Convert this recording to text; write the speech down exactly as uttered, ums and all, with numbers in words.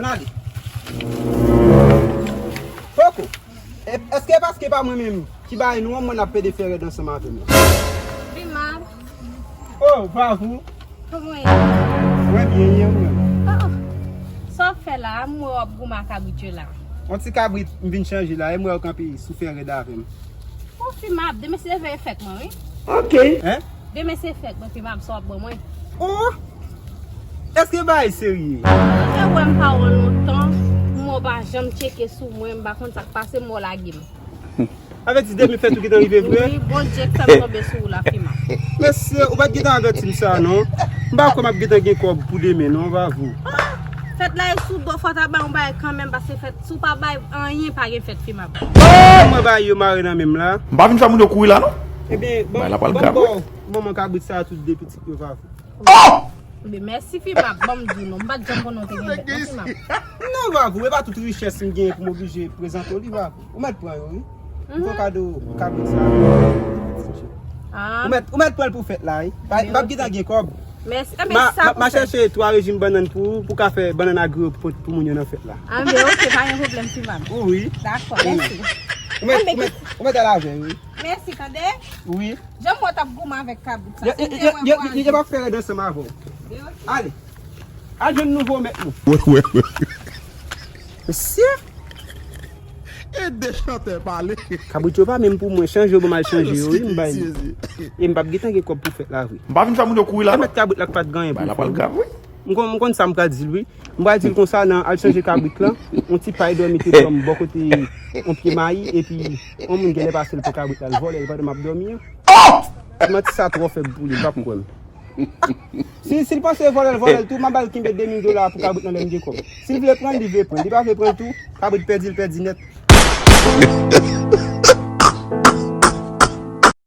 Ann ale. Poko. E, èske paske pa mwen menm ki bay nou an, mwen ap pede fè rèd ansanm avè nou? Pi mal. Oh, bravo. Kòman w ye? Mwen byen, e ou menm? Oh, sa w ap fè la? M wè w ap goumen ak kabrit yo la. Yon ti kabrit, m vin chanje la, e m wè w kanpe sou fè rèd avè m. Bon, Fimab, demen se veye fèt mwen, wi. Ok. Hein? Demen se fèt mwen, Fimab, sa w ap ban mwen? Oh! Èske bagay serye? E wè m pa wè w lontan, m wè w pa janm tcheke sou mwen, m pa konn sa k pase, m wè w lage m. Avèti demen fèt ou gentan rive vre? Wi, Bondye k fè m tonbe sou ou la, Fimab. Mesye, ou pa t gentan avèti m sa, non? M pa kwè m ap gentan gen kòb pou demen, non, bravo. Fèt la e sou do, fò w ta bay yon bagay kanmenm, paske fèt, si w pa bay anyen, pa gen fèt, Fimab. Oh, mwen bay yo mare nan men m la. M pa vin fè moun yo kouri la, non. Ebyen, bon, bon, bon, manman kabrit sa a tout de pitit yo, bravo. Oh! Ebyen, mèsi, Fimab, ban m di w non, m pa t janm konnen w te gen bèt, non, Fimab. Non, bravo, e pa tout richès m genyen pou m oblije prezante w li, bravo. Ou mèt pran yo, wi. M fè w kado kabrit sa. Ah. Ou mèt, ou mèt pran l pou fèt la, wi. Pa, pa gentan gen kòb. Mèsi. Anben, ma, sa ma, pou ma fèt. Chèche twa rejim bannann pou ou, pou ka fè bannann agri pou, pou moun yo nan fèt la. Anben, ok, pa gen pwoblèm, Fimab. Wi. Dakò, mèsi. Ou mèt, anben, ou mèt, ou mèt al avè l, wi. Mèsi, tande? Wi. Jan m wè w t ap goumen avèk kabrit sa, yo, si m te wè m pral. Yo, yo, yo, yo p ap fè rèd ansanm avè w. Ok. Ale. Al jwenn nouvo mèt nou. Wè, wè, wè. Mesye. E de chantè pale. Kabrit yo pa menm pou mwen, chanje yo ban m al chanje yo, wi, m bay. E m p ap gentan gen kòb pou fèt la vre. M pa vin fè moun yo kouri la, non. Mèt kabrit la k pa t gen anyen pou l fè. Bagay la pral grav, wi. M konn, m konn sa m pral di l, wi. M pral di l konsa, nan, al chanje kabrit lan, yon ti pay dòmi te pran m bò kote yon pye mayi, epi yon moun genlè pase l pou kabrit la, l vòlè l pandan m ap dòmi an. Oh! Manti sa twò fèb pou li, l p ap kwè m. Si, si l panse vòlè l, vòlè l tou, m a ba l kenbe de mil dola pou kabrit lan lè m gen kòb. Si l vle pran l, li vle pran l. Li pa vle pran l tou, kabrit pèdi, l pèdi nèt.